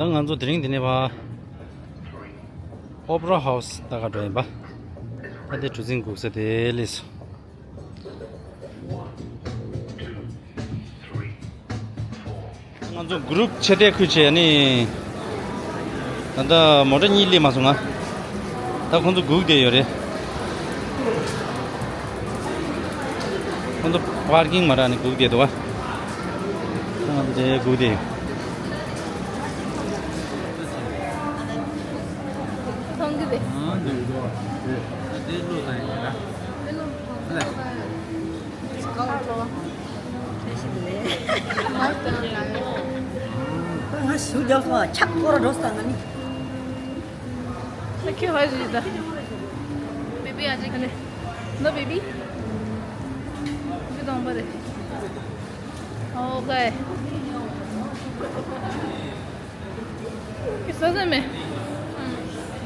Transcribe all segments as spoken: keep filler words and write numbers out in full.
ད་ང་ཚོ་དེ་རིང་འདི་ནས་ཕར་ཨོ་པེ་ར་ཧའུ་སི་ལྟ་ག་འགྲོ་ཡིན་པ། ད་དེ་གྲུ་གཟིངས་སྒུག་ས་དེ་སླེབས་སོང་། ང་ཚོ་གུ་རུབ་ཆེ་གྲས་ཁུལ་བྱས་ནི། ད་ལྟ་མོ་ཊ་གཉིས་སླེབས་མ་སོང་ང་། ད་ཁོང་ཚོ་སྒུག་བསྡད་ཡོད་རེད། ཁོང་ཚོ་པར་ཀིང་མ་རག་ནི་སྒུག་བསྡད་འདུག་བ། ད་ང་ཚོ་དེ་སྒུག་བསྡད་ཡོད། མཐོང་གི་རེད། ཨ་འདུག་འདུག་དེ་བླུགས་ས་ཡིན་ན། ང་ཞུ་རྒྱག་སོང་ཨ། ཆག་སྐོར་འགྲོ་སོང་ང་ནི། ཁྱོད་ཧ་ཞིག་ད། བེ་བི་ཨ་ཅག་ག་ནས། ནོ་བེ་བི། བེ་བི་དང་པོ་རེད། ཨོ་ཀེ། ཁྱོད་བཟོ་ཟ་མེད།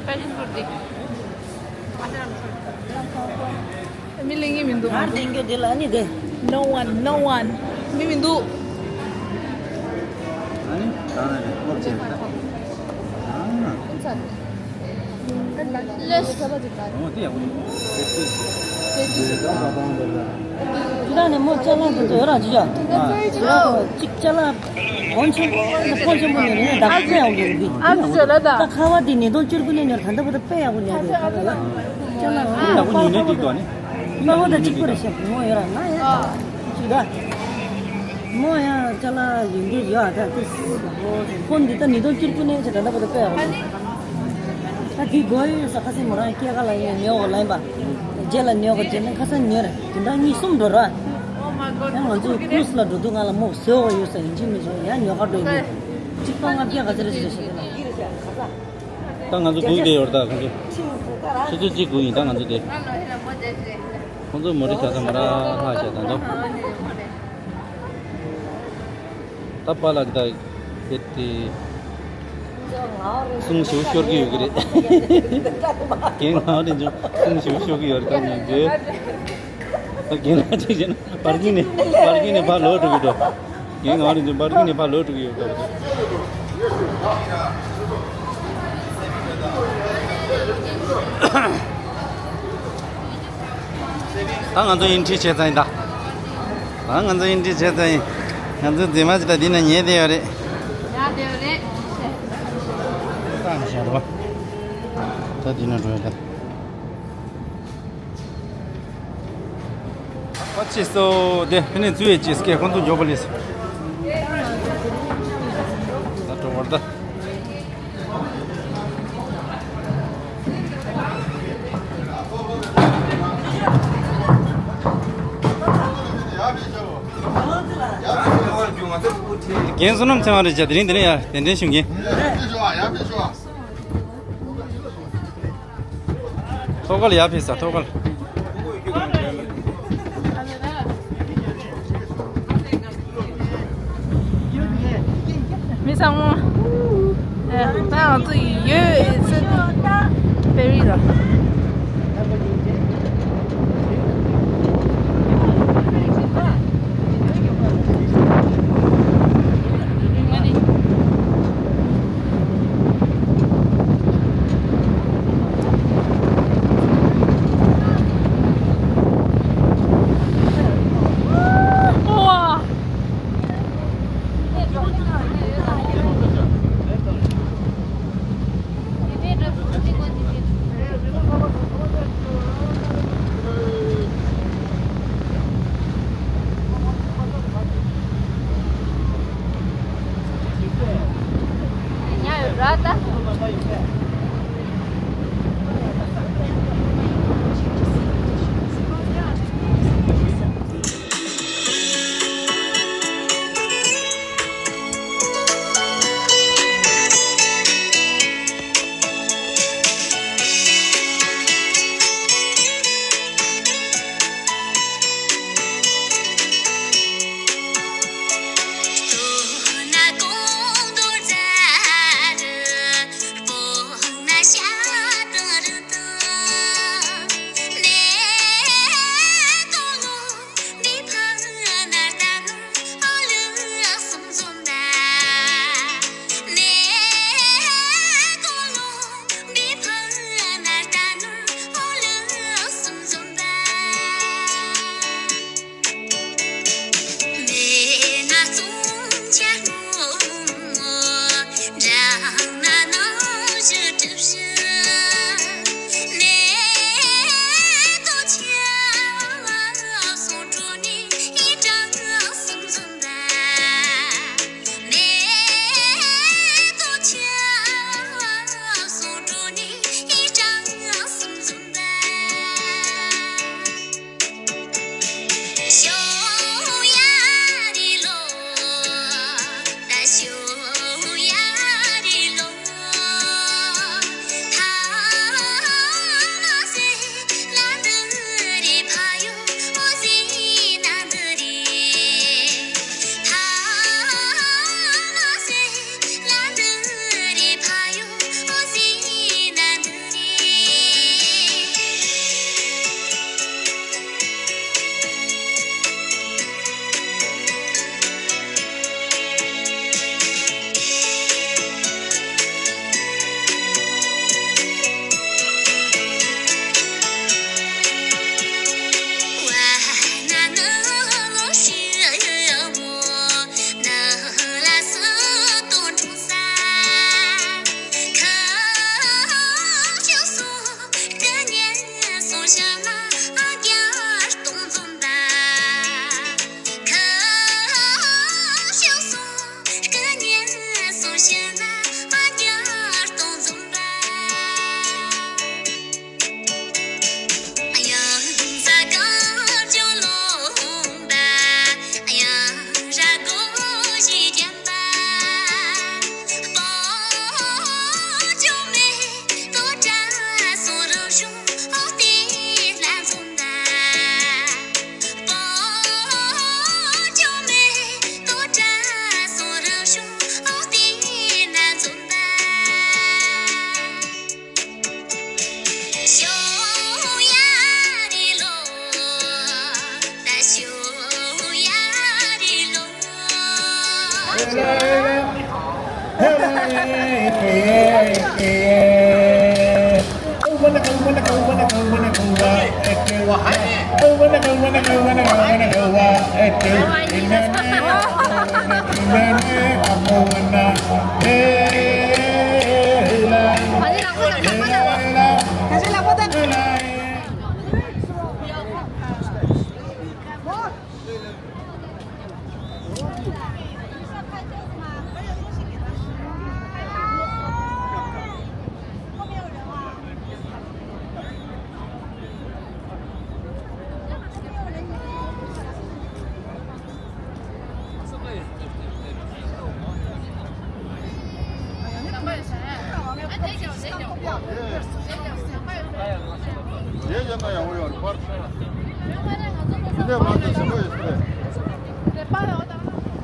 ཕེ་ཤན་ཤོ་རུ་དེ། མི་ལེན་གྱི་མི་འདུག་ང་དེང་གི་དེ་ལ་ནི་དེ། No one, no one. མི་མི་འདུག་ཨ་ནི་ད་ནི་ཨོ་ཅེ། ཨ་ལེས། ཨོ་དེ་ཡག་པོ་འདུག་ཇི་ལྟར་ནས་མོ་ཅ་ལག་དེ་ཚོ་ཡོད་ར་ཇི་ཡ། ཇི་ལྟར་གཅིག་ཅ་ལག་གོང་ཆེན་པོ་གོང་ཆེན་པོ་ནས་ནས་བདག་ཚད་ཡག་པོ་རེད་འདི། ཨ་ཙི་ལ་ད། ད་ཁ་བ་འདི་ཉིས་སྟོང་བཅུ་དགུ་ནས་ཉར་ད་ལྟ་བར་དུ་དཔེ་ཡག་པོ་ཉར་འདུག་ཅ་ལག་ཡག་པོ་ཉོས་ནས་འདུག་ད་ནི། དཔེ་བོ་ད་གཅིག་པོ་རེད་ཤག་མོ་ཡོད་ར་ང་ཡ། ཅིག་ད། མོ་ཡང་ཅ་ལག་ཡོད་འདི་ཡོད་ཨ་ད་དེ། ཁོ་འདི་ད་ཉིས་སྟོང་བཅུ་དགུ་ནས་ཅི་ད་ལྟ་བར་དུ་དཔེ་ཡག་པོ་ཉར། ད་འདི་དགོས་ཡོད་ས་ཁ་སེ་མོ་རང་སྐྱེས་ཁ་ལ་ཡིན་ཉོ་ག་ལ་ཡིན་པ། རྗེས་ལ་ཉོ་ག་རྗེས་ནས་ཁ་སང་ཉོས་རེད་དེ་འདྲ་གཉིས་གསུམ་འགྲོ་ར། ཡང་ང་ཚོ་ཀུ་རུ་སི་ལ་འགྲོ་དུས་ང་ལ་མོ་བཟོས་བ་ཡོད་ས་ཡིན་གཅིག་མིན་གཅིག་ཡང་ཉོ་ག་འགྲོ་ཡིན། གཅིག་སྟོང་ལྔ་བརྒྱ་ག་ཚོད་རེད་ཟེར་ཞིག་ལ། ད་ང་ཚོ་སྒུག་བསྡད་ཡོད་རེད་ད་ཁོང་ཚོ། ཆུ་ཚོད་གཅིག་སྒུག་ཡིན་ད་ང་ཚོ་དེ། ཁོང་ཚོ་མོ་ཊ་ཆ་ཚང་མ་ར་ལྷག་བྱས་ད་འདུག་ད་པཱ་ལགས་ཀྱིས་ད་དེ་དེ་གསུང་ཞིབ་ཤོར་གྱི་ཡོད་ཀྱི་རེད། རྒན་ངག་དབང་རིག་འཛིན་གསུང་ཞིབ་ཤོར་གྱི་ཡོད་རེད་ད་ཉན་རྒྱུ། ད་རྒན་ལགས་ཅིག་བྱས་ན་པར་ཀིང་ནས་པར་ཀིང་ནས་ཕར་ལོག་འགྲོ་གི་འདུག་རྒན་ངག་དབང་རིག་འཛིན་པར་ཀིང་ནས་ཕར་ལོག་འགྲོ་གི་ཡོད་སྐབས་དེ། ད་ང་ཚོ་ཨེན་ཊི་བྱས་ཚར་ཡིན་ད། ད་ང་ཚོ་ཨེན་ཊི་བྱས་ཚར་ཡིན། ང་ཚོའི་མཛེས་མ་ཅིག་ད་འདི་ན་ཉལ་བསྡད་ཡོད་རེད། ཉལ་བསྡད་ཡོད་རེད། ད་ནི་བཞག་རོགས། ད་འདི་ན་འགྲོ་ཡོད་ད། ཨ་ཅེ་སོ་དེ་ཕི་ནས་ཚུར་ཡས་ཅེས་སྐད་ཁོང་ཚོ་མགྱོགས་པ་ལས་སོ། ད་འགྲོ་བར་ད། རྒན་བསོད་ནམས་ཚེ་དབང་རེད་ཅག་དེ་རིང་དེ་ནས་ཡར་གདན་འདྲེན་ཞུ་མཁན། ཐོག་ཁ་ལ་ཡར་ཕེབས་ས་ཐོག་ཁ་ལ། མི་ཚང་མ། ཨེ། ད་ང་ཚོ་ཡོད་ཟེར་ཏེ་ཕེ་རི་ལ།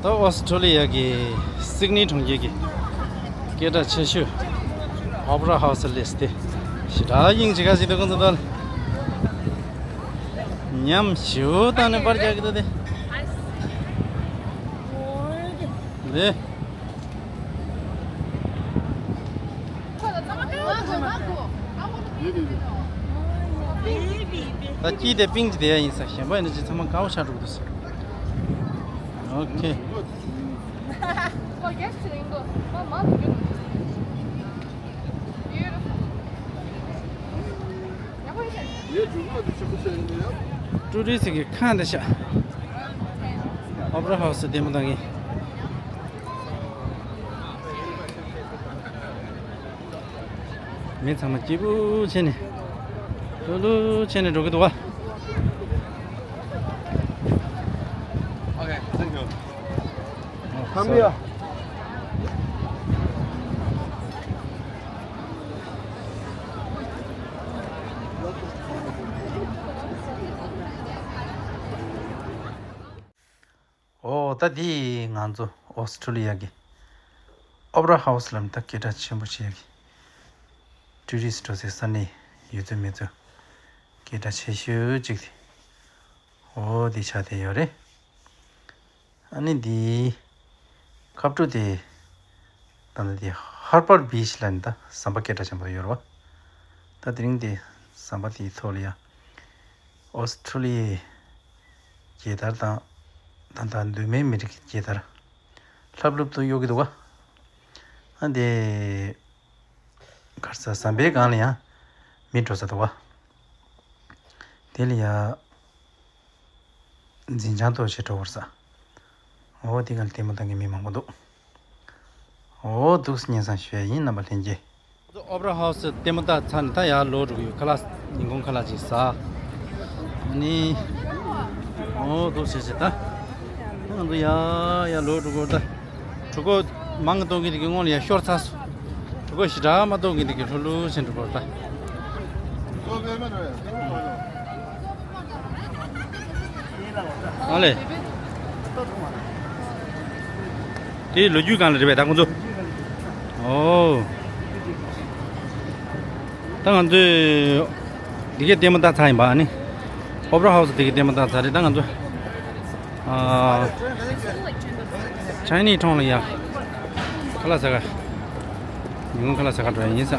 ད་ཨོ་སི་ཁྲུ་ལི་ཡ་གི་སིད་ནི་གྲོང་ཁྱེར་གྱི་སྐད་གྲགས་ཆེ་ཤོས་ཨོ་པེ་ར་ཧའུ་སི་སླེབས་ཏེ་ཞེ་དྲག་དབྱིངས་ཅིག་ག་ཞིག་འདུག་ཁོང་ཚོ་ད་ཉམས་ཞིབ་བཏང་ནས་པར་རྒྱག་གི་འདུག་སྟེ། རེད། ད་སྐྱིད་དེ་པིང་ཅི་དེ་ཡ་ཡིན་ས་གཞན་པ་ཡིན་ན་ཅི་ཚང་མ་དཀར་པོ་ཆགས་འགྲོ་གི་འདུག་ས། ཨོ་ཁེ། ཊུ་རི་སི་གི་ཁང་དེ་ཤག་ཨོ་པེ་ར་ཧའུ་སི་ལྟད་མོ་ལྟ་མཁན། མི་ཚང་མ་སྐྱིད་པོ་བྱས་ནས་ལྷོད་ལྷོད་བྱས་ནས་འགྲོ་གི་འདུག་བ། Okay, thank you. Come here. ཨོ་ད་འདི་ང་ཚོ་ཨོ་སི་ཁྲུ་ལི་ཡ་གི་ཨོ་པེ་ར་ཧའུ་སི་ལབ་ནས་ད་སྐད་གྲགས་ཆེན་པོ་ཞིག་ཡ་གི་ཊུ་རི་སི་ཊི་འགྲོ་སའི་ས་གནས་ཡོད་ཚོད་མེད་ཚོད་སྐད་གྲགས་ཆེ་ཤོས་གཅིག་དེ་ཨོ་འདི་ཆགས་བསྡད་ཡོད་རེད། ཨ་ནི་འདི་ཁ་སྤྲོ་དེ་ད་ལྟ་དེ་ཧར་པར་བྷི་ཆི་ལབ་ནས་ད་ཟམ་པ་སྐད་གྲགས་ཆེན་པོ་ཡོད་རེད་བ། ད་དེ་རིང་དེ་ཟམ་པ་དེའི་ཐོག་ལ་ཡ་ཨོ་སི་ཁྲུ་ལི་ཡའི་རྒྱལ་དར་དང་ད་ལྟ་མདོ་སྨད་མི་རིགས་ཀྱི་རྒྱལ་དར་ལྷབ་ལྷུབ་ཏུ་གཡོ་གི་འདུག་བ། ཨ་འདི་གར་ས་ཟམ་པའི་སྒང་ལ་ཡང་མི་འགྲོ་ས་འདུག་བ། དེ་ལ་ཡ་འཛིན་བྱང་ཐོག་ཞེས་འགྲོ་བར་ས། འོ་དེ་ག་ལ་ལྟད་མོ་ལྟ་མཁན་མི་མང་པོ་འདུག་འོ་འདུག་སྙན་སེང་ཞུ་ཡ་ཡིན་རྣམ་པ་ལྷན་རྒྱས། ཨོ་པེ་ར་ཧའུ་སི་ལྟད་མོ་ལྟ་ཚར་ནས་ད་ཡར་ལོག་འགྲོ་གི་ཡོད། ཁ་ལག་ཉིན་གུང་ཁ་ལག་ཅིག་ཟ། ཨ་ནི། འོ་འདུག་བྱས་བྱས་ད། ད་ང་ཚོ་ཡར་ཡར་ལོག་འགྲོ་གི་ཡོད་ད། གྲོད་ཁོག་མང་གི་གཏོང་གི་འདུག་གི་སྔོན་ལ་ཡར་ཤོར་ཚར་སོང་། གྲོད་ཁོག་ཞེ་དྲག་མ་གཏོང་གི་འདུག་གི་ལྷོད་ལྷོད་བྱས་འགྲོ་གི་ཡོད་ད། ཨ་ལེ། དེའི་ལོ་རྒྱུས་སྒང་ལ་རེད་པས་ད་ཁོང་ཚོ། ཨོ། ད་ང་ཚོས་འདི་གའི་ལྟད་མོ་ལྟ་ཚར་ཡིན་པ་ཨ་ནི། ཨོ་པེ་ར་ཧའུ་སི་འདི་གའི་ལྟད་མོ་ལྟ་ཚར་རེད། ད་ང་ཚོ། ཨ། ཆའི་ནི་ཊའུན་ལ་ཡ། ཁ་ལག་ཟ་ག་ཉིན་གུང་ཁ་ལག་ཟ་ག་འགྲོ་ཡ་ཡིན་ས།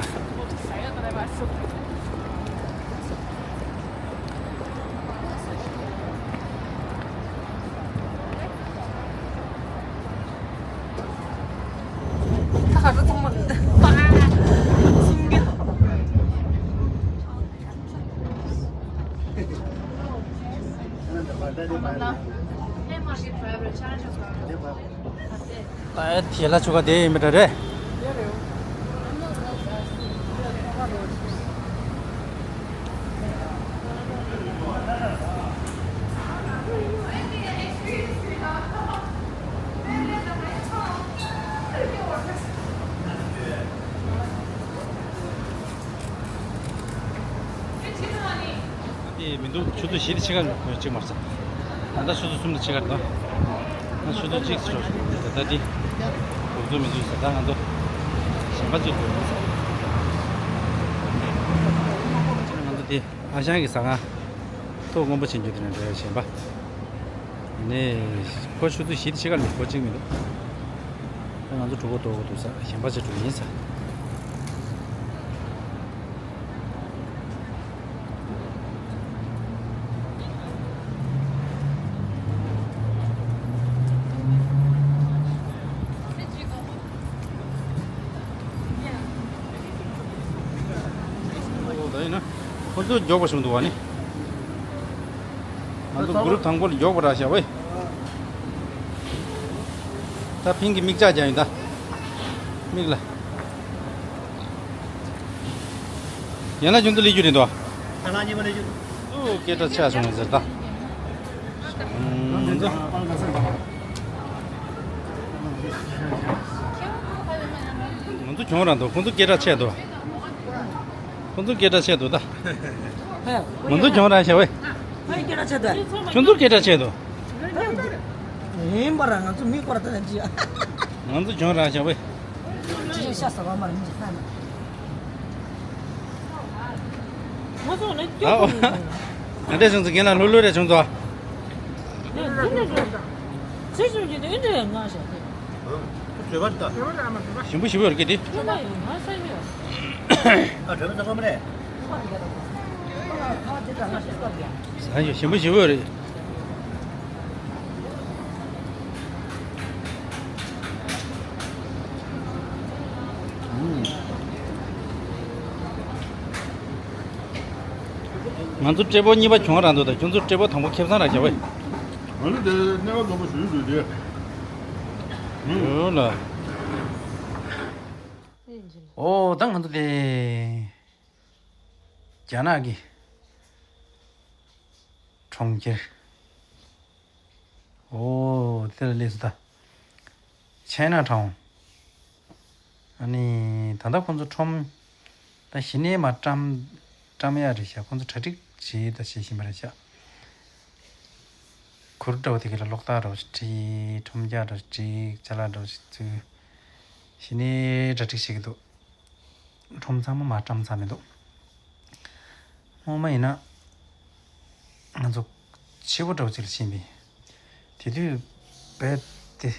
ཨ་དེ་ལ་ཆུ་ཁ་དེ་ཡིན་མི་འདྲ་རེད། དེ་མི་འདུག་ཆུ་ཚོད་བཞི་དང་ཕྱེད་ཀ་ལ་གཅིག་མ་རེད། ད་ལྟ་ཆུ་ཚོད་གསུམ་དང་ཕྱེད་ཀ་རེད་དོ། ད་ཆུ་ཚོད་གཅིག་ཙམ་རེད། ད་ལྟ་འདི་འགོ་ཚུགས་མི་འདུག་ཟེར། ད་ང་ཚོ་གཞན་པ་ཚོས་འགོ་ཡིན་ཟེར། ང་ཚོ་དེ་ཨ་ཞང་གི་ཟ་ཁང་ཐོག་སྔོན་པོ་ཆེན་རྒྱུ་དེ་ནས་འགྲོ་ཡ་གཞན་པ་ནས་ཁོ་ཆུ་ཚོད་བཞི་དང་ཕྱེད་ཀ་ལ་འགོ་གཅིག་མི་འདུག་ང་ཚོ་གྲོད་ཁོག་ལྟོགས་ཀྱི་འདུག་ས། གཞན་པ་ཅིག་འགྲོ་ཡིན་ས། ཨོ་ད་ཡིན་ན་ཁོ་ཚོ་མགྱོགས་པ་བྱུང་འདུག་བ་ནི། ང་ཚོ་གུ་རུབ་དང་པོ་ལ་མགྱོགས་པོ་རག་ཤག་བས། ད་ཕིང་གི་མིག་ལྕགས་རྒྱག་ཡིན་ད། མིག་ལ། ཡང་ན་ཁྱོད་ཚོ་སླེབས་རྒྱུ་རེད་དོ། ཁྱེད་རང་གཉིས་པ་སླེབས་རྒྱུ། ཨོ་སྐད་གྲགས་ཆེ་བྱུང་ཟེར་ད། ང་ཚོ། ང་ཚོ་གྱོང་རག་འདུག་ཁོང་ཚོ་སྐད་གྲགས་ཆེ་འདུག་ཁོང་ཚོ་སྐད་གྲགས་ཆེ་འདུག་ད། ང་ཚོ་གྱོང་རག་ཤག་བས། ཁྱོད་ཚོ་སྐད་གྲགས་ཆེ་འདུག་ཡིན་པ་ར་ང་ཚོ་མི་སྐོར་དང་ཅི། ང་ཚོ་གྱོང་རག་ཤག་བས། ཅི་ཞིག་ཤ་ཟ་བ་མ་རེད་མི་ཤ་ན། ང་ཚོ་ནི་ཨ། ཨ་འདྲས་བྱུང་ཚོ་རྒན་ལགས་ལྷོད་ལྷོད་རེ་བྱུང་ཚོ། ཅི་བྱུང་གི་དེ་འདྲས་ང་ཤ་དེ། བྲོས་པ་ད། ཞིམ་པོ་ཞིམ་པོ་ཡོད་ཀྱི་དེ། ཨ་བྲོས་པ་ད་གོམ་རེད། ཟ་ཞིམ་པོ་ཞིམ་པོ་ཡོད་རེད། ང་ཚོ་སྤྲེལ་པོ་གཉིས་པ་གྱོང་རག་འདུག་ད་ཁྱོད་ཚོ་སྤྲེལ་པོ་དང་པོ་ཁེ་བཟང་རག་བྱ་བས། ང་ཚོ་དེ་གནས་བབ་ལོག་པ་ཞུ་ཞུ་དེ། ཡོད་ལ། ཨོ་ད་ང་ཚོ་དེ། རྒྱ་ནག་གི་གྲོང་ཁྱེར། ཨོ་དེ་ལ་སླེབས་སོང་ད། Chinatown། ཨ་ནི་ད་ལྟ་ཁོང་ཚོ་ཁྲོམ་ད་གཞི་ནས་མ་བཀྲམ་བཀྲམ་ཡག་རེད་ཤག་ཁོང་ཚོ་གྲ་སྒྲིག་བྱེད་ད་བྱེད་བཞིན་པ་རེད་ཤག་གུར་འདྲ་བོ་དེ་ག་ལ་གློག་བརྡ་འདྲ་བོ་ཞིག་བྲིས། ཁྲོམ་རྒྱག་འདྲ་བོ་ཞིག་བྲིས། ཅ་ལག་འདྲ་བོ་ཞིག་བཙུགས། གཞི་ནས་གྲ་སྒྲིག་བྱེད་ཀྱི་འདུག་ཁྲོམ་ཚང་མ་མ་བཀྲམ་ཚར་མི་འདུག་སྔོན་མ་ཡིན་ན་ང་ཚོ་ཕྱི་པོ་འདྲ་བོ་ཅིག་ལ་ཕྱིན་པས། དེ་དུས་བས་དེ་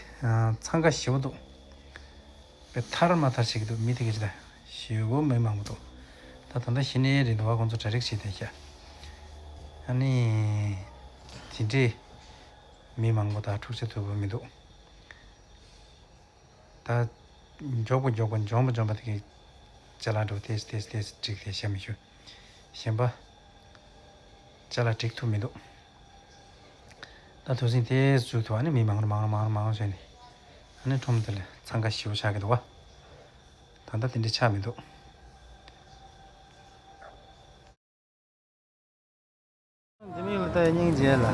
འཚང་ཁ་ཞེ་པོ་འདུག་བས་ཐར་མ་ཐར་བྱེད་ཀྱི་འདུག་མི་དེ་ག་ཅིག་ད་ཞེ་པོ་མི་མང་པོ་འདུག་ད་ད་ལྟ་གཞི་ནས་རེད་འདུག་བ། ཁོང་ཚོ་གྲ་སྒྲིག་བྱེད་བསྡད་ཤག་ཨ་ནི་དེ་འདྲས་མི་མང་པོ་དང་འཁྲུག་ཆ་ཐུབ་པ་མི་འདུག་ད་མགྱོགས་པོ་མགྱོགས་པོ་འཇོན་པོ་འཇོན་པོ་དེ་གའི་ཅ་ལག་འགྲོ་ཏེས་ཏེས་ཏེས་བསྒྲིགས་ཏེ་བཞག་མི་ཞུ། གཞན་པ་ཅ་ལག་བསྒྲིགས་ཐུབ་མི་འདུག་ད་དུས་ཟིང་ཏེས་བཙུགས་ཐུབ། ཨ་ནི་མི་མང་རུ་མང་རུ་མང་རུ་མང་རུ་བྱས་ནས་ཨ་ནི་ཁྲོམ་དེ་ལ་འཚང་ཁ་ཞེ་པོ་ཆགས་ཀྱི་འདུག་བ། ད་ལྟ་དེ་འདྲ་ཆགས་མི་འདུག་འདི་མིག་ལ་ལྟ་ཡ་སྙིང་རྗེ་ལ།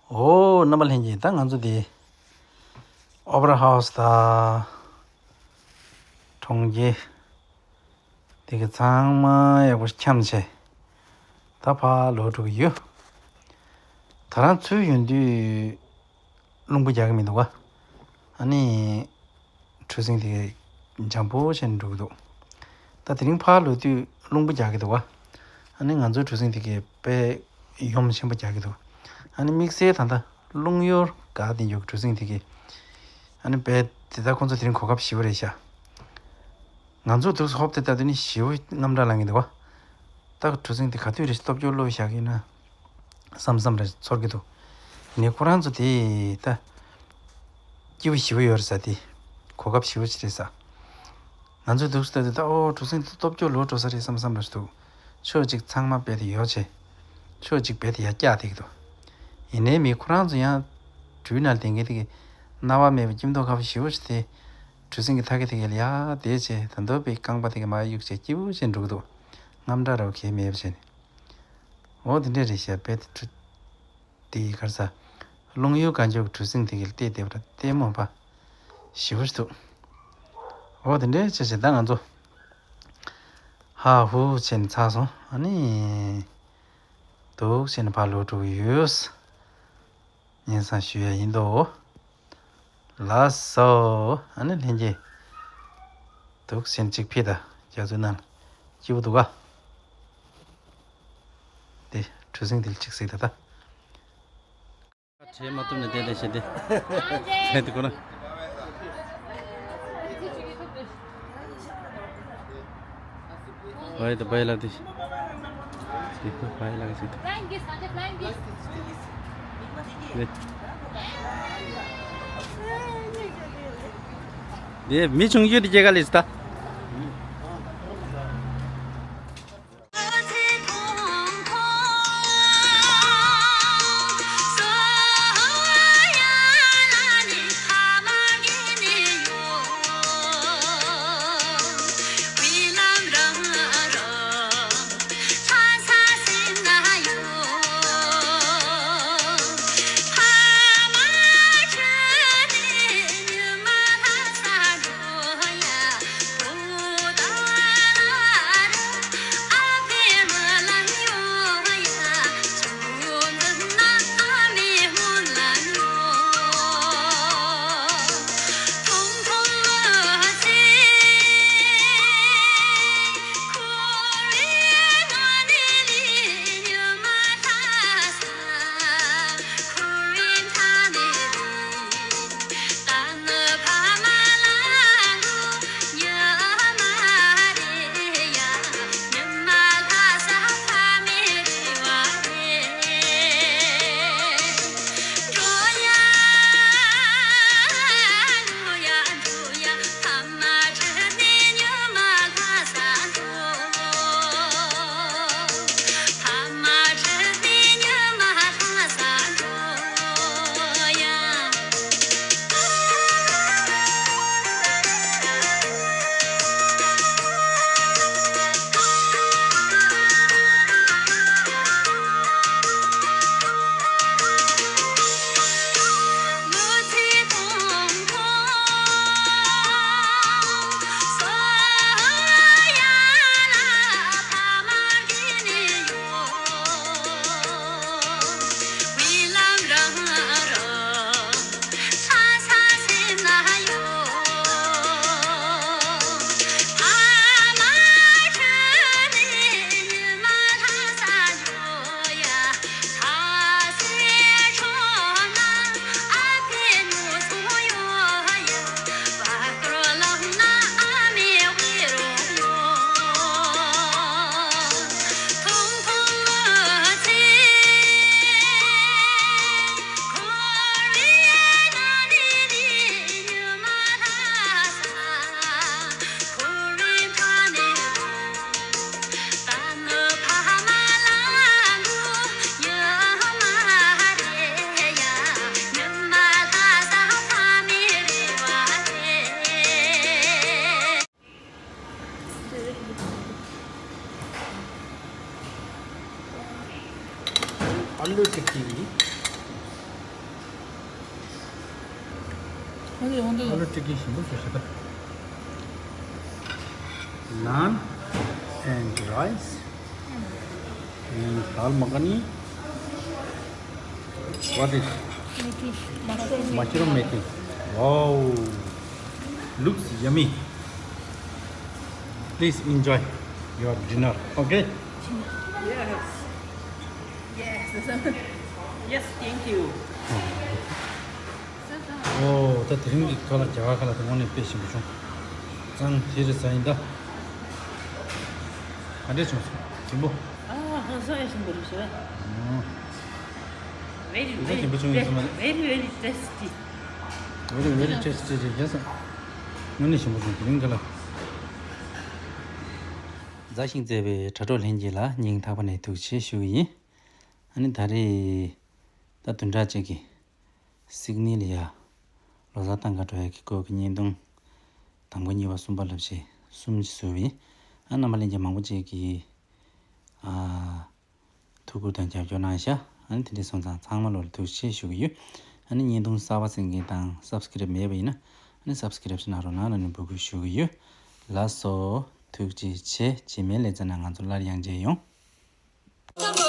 ཨོ་རྣམ་པ་ལྷན་རྒྱས། ད་ང་ཚོ་འདི་ཨོ་པེ་ར་ཧའུ་སི་དང་གྲོང་ཁྱེར་འདི་ག་ཚང་མ་ཡག་པོ་འཁྱམས་བྱས་ད་ཕར་ལོག་འགྲོ་གི་ཡོད། ད་རང་ཚུར་ཡོང་དུས་རླུང་བུ་རྒྱག་གི་མི་འདུག་ག་ཨ་ནི་གྲུ་གཟིངས་དེ་འཇམ་པོ་བྱས་ནས་འགྲོ་གི་འདུག་ད་དེ་རིང་ཕར་ལོག་དུས་རླུང་བུ་རྒྱག་གི་འདུག་ག་ཨ་ནི་ང་ཚོའི་གྲུ་གཟིངས་དེ་གས་དཔེ་ཡོམ་ཆེན་པོ་རྒྱག་གི་འདུག་ཨ་ནི་དམིགས་བསལ་ད་ལྟ་རླུང་གཡོར་ག་དེ་འཇོག་གྲུ་གཟིངས་དེ་གས་ཨ་ནི་དཔེ་དེ་ད་ཁོང་ཚོ་དེ་རིང་གོ་སྐབས་ཞེ་པོ་རེད་ཤག་ང་ཚོ་འདུག་སེ་ཧོབ་དེ་ལྟ་དུས་ནི་ཞེ་པོ་དངངས་སྐྲག་ལངས་ཀྱི་འདུག་བ། ད་གྲུ་གཟིངས་དེ་ག་དུས་རེ་ཞིག་སྟོབས་སྐྱོར་བློ་བཞག་གི་ན་བསམ་བསམ་རེ་ཚོར་གྱི་འདུག་ངས་ཁོ་རང་ཚོ་དེ་ད་སྐྱིད་པོ་ཞེ་པོ་ཡོད་རེད་ཟེར། དེ་གོ་སྐབས་ཞེ་པོ་ཅིག་རེད་ཟེར། ང་ཚོ་འདུག་སེ་ལྟ་དུས་ད་ཨོ་གྲུ་གཟིངས་དེ་སྟོབས་སྐྱོར་ལོག་འགྲོ་ས་རེད་བསམ་བསམ་རེ་ཞིག་འདུག་ཕྱོགས་གཅིག་ཚང་མ་རྦད་དེ་ཡོ་བྱས། ཕྱོགས་གཅིག་རྦད་དེ་ཡར་བཀྱག་བསྡད་ཀྱི་འདུག་ཡིན་ནའི་མི་ཁོ་རང་ཚོ་ཡང་གྲུའི་ནང་ལ་བསྡད་མཁན་དེ་གི་སྣང་བ་མེད་པའི་སྐྱིད་མདོག་ཁ་པོ་ཞེ་པོ་ཞིག་དེ། གྲུ་གཟིངས་ཀྱི་ཐག་གི་ཐད་ཀ་ལ་ཡར་བསྡད་བྱས་ད་འདོད་པའི་རྐང་པ་དེ་ག་མར་གཡུག་བྱས་སྐྱིད་པོ་བྱས་འགྲོ་གི་འདུག་དངངས་སྐྲག་ར་བ་གས་མེད་པ་བྱས་ནས། འོ་དེ་འདྲས་རེད་ཤག་དཔེ་དེ་གྲུ་དེ་གར་ས། རླུང་གཡུར་ག་འཇོག་གྲུ་གཟིངས་དེ་གི་ལ་བལྟས་བསྡད་པ་ལྟད་མོ་བ་ཞེ་པོ་ཞིག་འདུག་འོ་དེ་འདྲས་བྱས་བྱས་ད་ང་ཚོ་ཧ་ཧུ་བྱས་ནས་ཚར་སོང་། ཨ་ནི་འདུག་བྱས་ནས་ཕར་ལོག་འགྲོ་གི་ཡོད། སྙན་སེང་ཞུ་ཡ་ཡིན་དོ། ལགས་སོ། ཨ་ནི་ལྷན་རྒྱས། འདུག་ཟིན་གཅིག་ཕིད་ད་རྒྱ་མཚོའི་ནང་སྐྱིད་པོ་འདུག་ག་དེ་གྲུ་གཟིངས་དེ་ལ་གཅིག་གཟིགས་ད་ད། བྱས་མ་ཐུབ་ནས་བསྡད་བསྡད་བྱས་ཏེ། བྱས་ཏེ་ཁོ་ན། བའི་ད་བའི་ལ་དེ། དེ་ཁོ་བའི་ལ་གི་ཅིག་ཏུ། Flying kiss, Sanjay, flying kiss. དེ། དེ་མི་ཆུང་ཡོད་དེ་སྐྱེ་ག་ལས་ད། आलू टिक्की। आलू टिक्की ཞིམ་པོ་ཞིག་ཤི་ད། Naan and rice and dal makhani. What is? Methi. Mushroom methi. Wow. Looks yummy. Please enjoy your dinner. Okay? Yes. Yes. Yes, thank you. ཨོ། ད་དེ་རིང་གི་ཁ་ལག་རྒྱ་གར་ཁ་ལག་དེ་དངོས་གནས་དཔེ་ཞིམ་པོ་བྱུང་། གཙང་ཞེ་རེ་ཟ་ཡིན་ད། ག་འདྲས་བྱུང་སོང་། ཞིམ་པོ། ཨ། ཧང་སང་ཡང་ཞིམ་པོ་རེད་ཤག་ཨོ། Very, འདི་ཞིམ་པོ་བྱུང་ཡོད་ས་མ་རེད། Very, very tasty. Very, very tasty རེད་རྒྱ་ས། དངོས་གནས་ཞིམ་པོ་བྱུང་། དེ་རིང་ཁ་ལག་མཛའ་ཞིང་བརྩེ་བའི་དྲ་གྲོགས་ལྷན་རྒྱས་ལ་སྙིང་ཐག་པ་ནས་ཐུགས་རྗེ་ཆེ་ཞུ་གི་ཡིན། ཨ་ནི་ད་རེས་ད་བདུན་ཕྲག་གཅིག་གི་སིད་ནི་ལ་ཡ་ལོ་གསར་གཏོང་ག་འགྲོ་ཡ་གི་སྐོར་གྱི་བརྙན་ཐུང་དང་པོ་གཉིས་པ་གསུམ་པ་ལབ་བྱས་གསུམ་ཞིག་བཟོས་པ་ཡིན། ཨ་རྣམ་པ་ལྷན་རྒྱས་མང་པོ་ཅིག་གིས་ཨ་ཐུགས་ཁུར་དང་རྒྱབ་སྐྱོར་གནང་ཤག་ཨ་ནི་དེ་འདྲ་སོང་ཙང་ཚང་མ་ལོ་ལ་ཐུགས་རྗེ་ཆེ་ཞུ་གི་ཡོད། ཨ་ནི་བརྙན་ཐུང་གསར་པ་གཟིགས་མཁན་དང་སབ་སི་ཀི་རེབ་མེད་པ་ཡིན་ན་ཨ་ནི་སབ་སི་ཀི་རེབ་ཞིག་གནང་རོགས་གནང་ལབ་ནས་འབོད་སྐུལ་ཞུ་གི་ཡོད། ལགས་སོ། ཐུགས་རྗེ་ཆེ། རྗེས་མའི་ལེ་ཚན་ནང་ང་ཚོ་སླར་ཡང་མཇལ་ཡོང་།